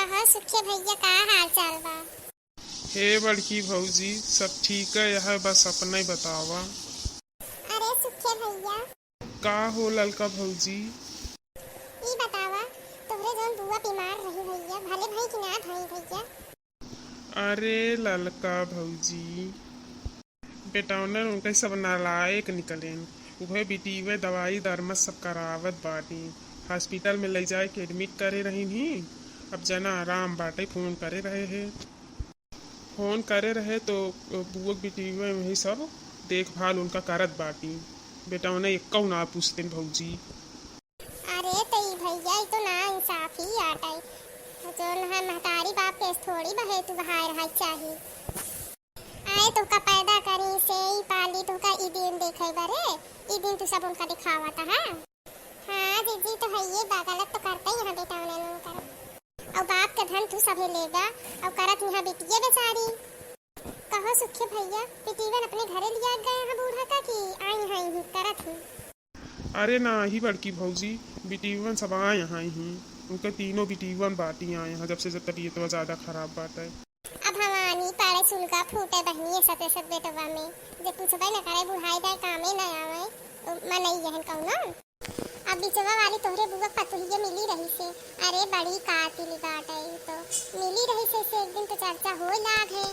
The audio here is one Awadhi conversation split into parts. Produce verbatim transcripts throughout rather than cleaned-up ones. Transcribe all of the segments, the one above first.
हाँ सुखे भैया, का हाल चाल बा? हे बड़की भौजी, सब ठीक है, यह बस अपना ही बतावा। अरे सुखे भैया। का हो ललका भौजी? ई बतावा, तोहरे जौन बुआ बीमार रही भैया, भले भई कि ना भई भैया? अरे ललका भौजी, बेटौनन उनके सब नालायक निकलेन। उहे बिटिवे दवाई दरमत सब करावत बाटी। हॉस्पिटल में ले जाए के एडमिट करे रहीन ही, अब जना आराम बाटे, फोन करे रहे हे। फोन करे रहे तो बुअक बिटिवे वही सब देखभाल उनका करत बाटी। बेटौने एक्कौ ना पूछतेन भौजी। अरे त ई भैया, ई तो ना इंसाफी आटै। जौन है महतारी बाप के थोड़ी बहे तू बहाए रहा चाही। आए तोहका पैदा करी से ई पाली तोहका ई दिन देखे बरे, ई दिन तू सब उनका दिखावत है। हाँ जीजी, तो है ये बा, गलत तो करते ही हैं बेटौनन उनकर। और बाप के धन तू सभे लेगा, और करत यहाँ बिटिये बेचारी। कहो सुखे भैया, बिटिवन अपने घरे लिया गए हैं बूढ़ा का कि आई हैं यहीं करत ही? अरे नाही बड़की भौजी, बिटिवन सब आए हैं यहीं। उनके तीनों बिटिवन बाटी आए हैं, जब से जब तबीयत ज्यादा खराब बाटे। अब भवानी पड़े सुलगा फूटे बहिनी, सते सब बेटवा में जे पूछबे न करे, बुढ़ाई दाई कामे न आवे, उ मनई यहन कौनो। अब बिचवा वाली तोहरे बुआ पतुहिया मिली रही से, अरे बड़ी कातिल बाटे ई तो। मिली रही से, से एक दिन तो चर्चा होए लाग है।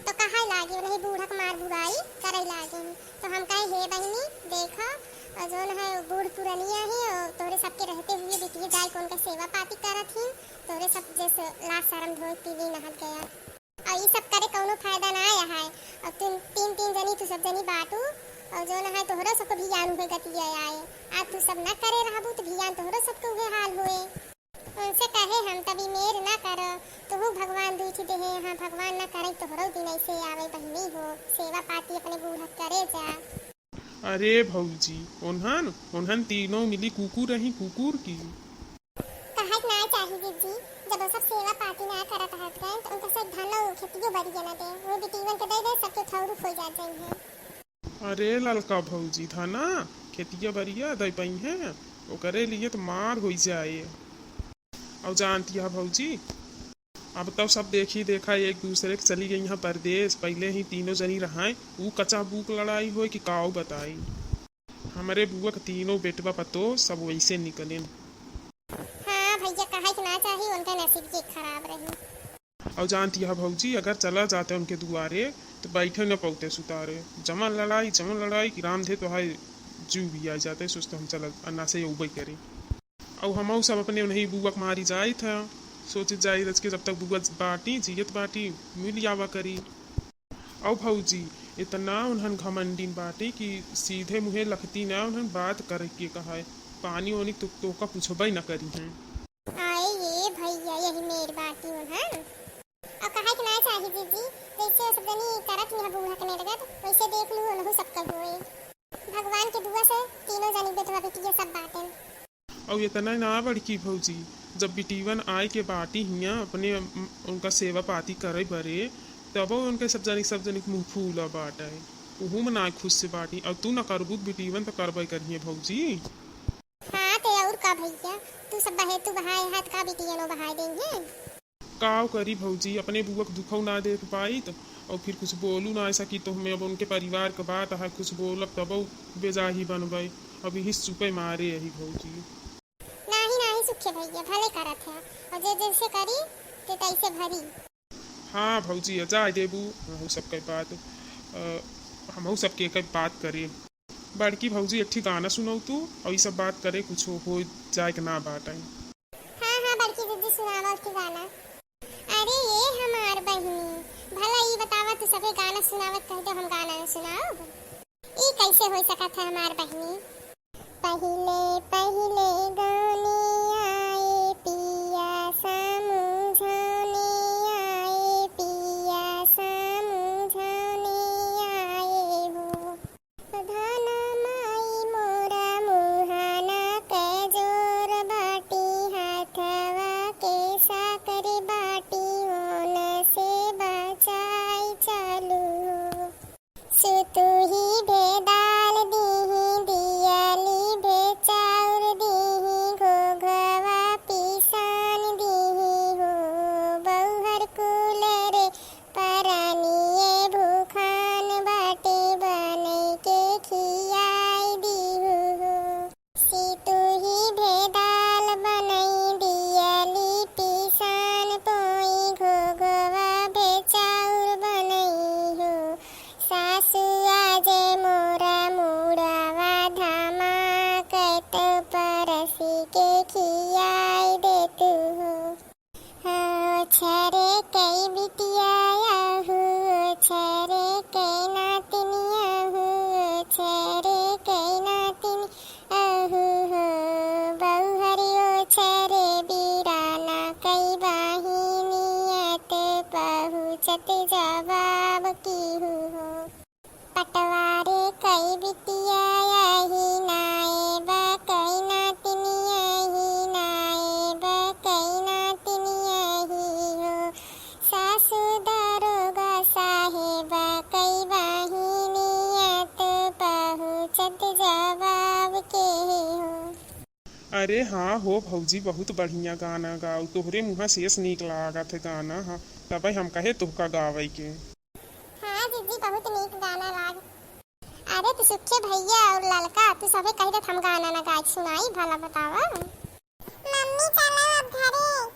तो कहे लागे, नहीं बूढ़क मार बुराई करे लागे। तो हम कहे, हे बहिनी, देखो, और जौन है बूढ़ पुरनिया ही, और तोहरे सबके रहते हुए बिटिया दाई कौन का सेवा पाती करत ही, तोहरे सब जैसे लाज शरम धोए पीली नहत गया। और ई सब करे कौनो फायदा ना आया है। और तीन, तीन, तीन जनी तू सब जनी बाटू, और जौन है तोहरो सबको भियान उहे गतिया आए। आज तू सब ना करे रहबू तो भियान तोहरो सबके उहे हाल होए। उनसे कहे हम तभी मेर ना करो, तुहू भगवान दुख देहे, हाँ भगवान ना करे तोहरो दिन ऐसे आवे बहिनी हो, सेवा पाती अपने बूढ़क करे जा। अरे भौजी, ओन्हन, ओन्हन तीनों मिली कुकुर रही, कुकुर की। कहत ना चाही जीजी, जब वो सब सेवा पाती ना करत हट गए तो उनका सब धन और खेतियो बरिया ना दे, वो बिटिवन के दे दे, सबके ठौरू खोई जात जाई है। अरे ललका भौजी, धना खेतिया बरिया दे पई है, ओकरे लिए तो मार होई जाए। और जानती है भौजी, अब तो सब देखी देखा एक दूसरे के चली गई हैं परदेस। पहले ही तीनों जनी रहाए, ऊ कचा बूक लड़ाई होए कि काऊ बताई। हमरे बुआ के तीनों बेटवा पतो सब वैसे निकलेन। हाँ भैया, कहे के ना चाही, उनका नसीब के खराब रही। और जानती है भौजी, अगर चला जाते उनके दुआरे तो बैठे न पौते सुतारे। जमन लड़ाई, जमन लड़ाई कि रामधे तो है जीव भी आ जाते, सोचते हम चल अन्ना से उबई करे। और हमहू सब अपने उन्हीं बुआ के मारी जाइत है, सोचित जाई रच के जब तक बुआ बाटी, जियत बाटी, मिल आवा करी। और भौजी, इतना उन्हन घमंडीन बाटी कि सीधे मुँहे लखती ना, उन्हन बात करे के कहा है, पानी ओनी तो, तोका पूछबे न करी हैं। आए ये भैया, यही मेर बाटी उन्हन। और कहे के ना चाही जीजी, जैसे वो सब जनी करत ही बूढ़ा के मेर गत, वैसे देख लू उनहू सबके होए। भगवान के दुआ से तीनों जनी बेटवा बेटिया सब बाटेन। और इतना ना बड़की भौजी, जब बिटिवन आए के बाटी हियाँ अपने, उम, उनका सेवा पाती करे बरे, तबो उनके सब जनी, सब जनी के मुँह फूला बाटे। उहू में ना खुश से बाटी, और तू ना करबू त बिटिवन तो करबे करिहे भौजी। हाँ ते और का भैया, तू सब बहे, तू बहाए हाथ का बिटियनो बहाए देंगे। काव करी भौजी, अपने बुआ के दुखौ ना देख पाइत और फिर कुछ बोलू ना सकी, तो हमें अब उनके परिवार के बात है, कुछ बोलब तबौ बेजाही बनबै। अब यही चुपे मारे यही भौजी। नाही नाही सुखे भैया, भले करत है, और जे जैसे करी ते तैसे भरी। हाँ भौजी, जाए देबू, हमहू सबके बात, अ, हमहू सबके एक बात करे। बड़की भौजी, एक ठी गाना सुनाऊ तू, और ई सब बात करे कुछ हो जाए के ना बाटे। हाँ, हाँ, बड़की दीदी, सुनावा एक ठी गाना। अरे ये हमार बहिनी, भला ई बतावा, तू सभे गाना सुनावत कह दे, हम गाना न सुनाउब? ई कैसे हो सकत है हमार बहिनी? पहिले पहिले गौनी आए पिया समझौनी आए, पिया समझौनी आए हो। धन माई मोरा मुहाना के जोर बाटी, हाथवा के साकर बाटी, ओन से बचाई चालू हो। सुतुही भे दाल दीही, दियाली भे चाउर दीही, घो छरे कई बिटिया अहू, छरे कई नातिनिया हो, छरे कई नातिन अहू हो। बउहरियो छरे बीराना कई बाहिनियत पहुँचत जवाब की हो। पटवारे कई बिटिया अही नाए बा कई नातिनिया ही नाए बा कई नातिनिया ही हो। सासु दरोगा साहेब कई बाहिनियत पहुँचत जवाब के हो। अरे हाँ हो भौजी, बहुत बढ़िया गाना गाउ, तोहरे मुँहा से एस नीक लागत है गाना, हाँ, तबै हम कहे तोहका गावै के। हाँ जीजी, बहुत नीक गाना लाग। अरे तू सुखे भैया और ललका, तू सभे कह देत हम गाना ना गाय सुनाई, भला बतावा। मम्मी चलो अब घरे।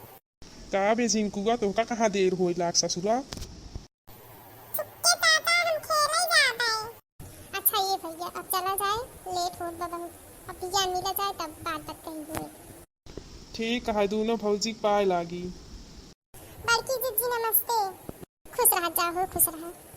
का बे झिनकुआ, तोहका कहाँ देर होई लाग ससुरा? सुखे पापा, हम खेले जाबे। अच्छा ये भैया, अब चला जाए, लेट होत बा बहुत। अब भैया मिला जाए तब बात बात कही हुए। ठीक है, दोनों भौजी के पाए लागी। बड़की जीजी नमस्ते। खुश रह जा हो, खुश रह।